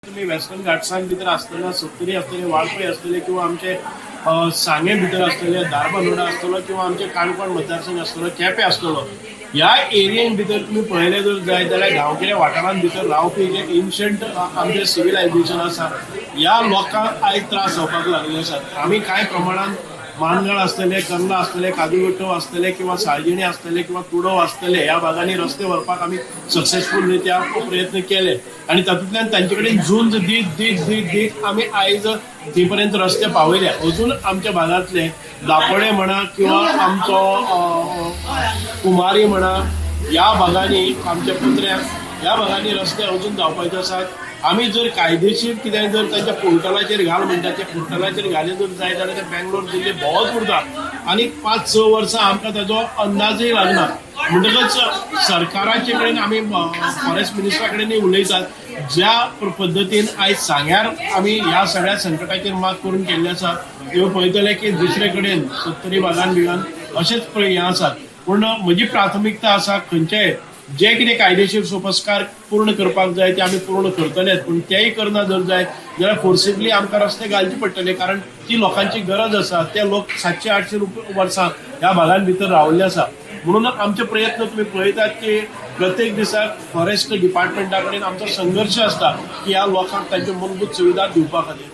तुमी वेस्टर्न घाट्सान भितर आसतना, सत्तरी आसतले, वाळपय आसतले किंवा आमचे सांगे भितर आसतले, धारबांदोडा आसतलो किंवा आमचे काणकोण मतदारसंघ आसतलो, केपें आसतलो, ह्या एरियेन भितर तुमी पळयलें जर जायत जाल्यार गांवगिऱ्या वाठारांत भितर रावपी जे एन्शंट आमचे सिविलायझेशन आसा, ह्या लोकांक आयज त्रास जावपाक लागले आसात. आमी कांय प्रमाणान मानगळ आसतले, कर्ला आसतले, काजूगोटो आसतले किंवा साळजिणी आसतले किंवा तुडव आसतले, ह्या भागांनी रस्ते व्हरपाक आमी सक्सेसफूल रित्या प्रयत्न केले आनी तातूंतल्यान तांचे कडेन झूंज दीत दीत दीत दीत आमी आयज थंय पर्यंत रस्ते पावयले. अजून आमच्या भागांतले दापोडे म्हणा किंवा आमचो कुमारी म्हणा, ह्या भागांनी, आमच्या पत्र्याक ह्या भागांनी रस्ते अजून जावपाचे आसात. आमी जर कायदेशीर कितें जर तांच्या पोर्टलाचेर घाल म्हणटा, त्या पोर्टलाचेर घाले जर जाय जाल्यार ते बेंगलोर, दिल्ली भोंवत उरता आनी 5-6 वर्सां आमकां ताजो अंदाजय लागना. म्हणटकच सरकाराचे कडेन आमी फॉरेस्ट मिनिस्टरा कडेनय उलयतात. ज्या पद्दतीन आयज सांग्यार आमी ह्या सगळ्या संकटाचेर मात करून केल्ले आसा, त्यो पळयतले की दुसरे कडेन सत्तरी भागान बिगान अशेंच हें आसात. पूण म्हजी प्राथमिकता आसा, खंयचेय जे कितें कायदेशीर सोपस्कार पूर्ण करपाक जाय ते आमी पूर्ण करतलेच. पूण तेय करना जर जायत जाल्यार फोर्सिबली आमकां रस्ते घालचे पडटले, कारण ती लोकांची गरज आसा. ते लोक 700-800 वर्सां ह्या भागान भितर रावल्ले आसा. म्हणून आमचे प्रयत्न तुमी पळयतात की प्रत्येक दिसाक फॉरेस्ट डिपार्टमेंटा कडेन आमचो संघर्श आसता की ह्या लोकांक तांच्यो मूलभूत सुविधा दिवपा खातीर.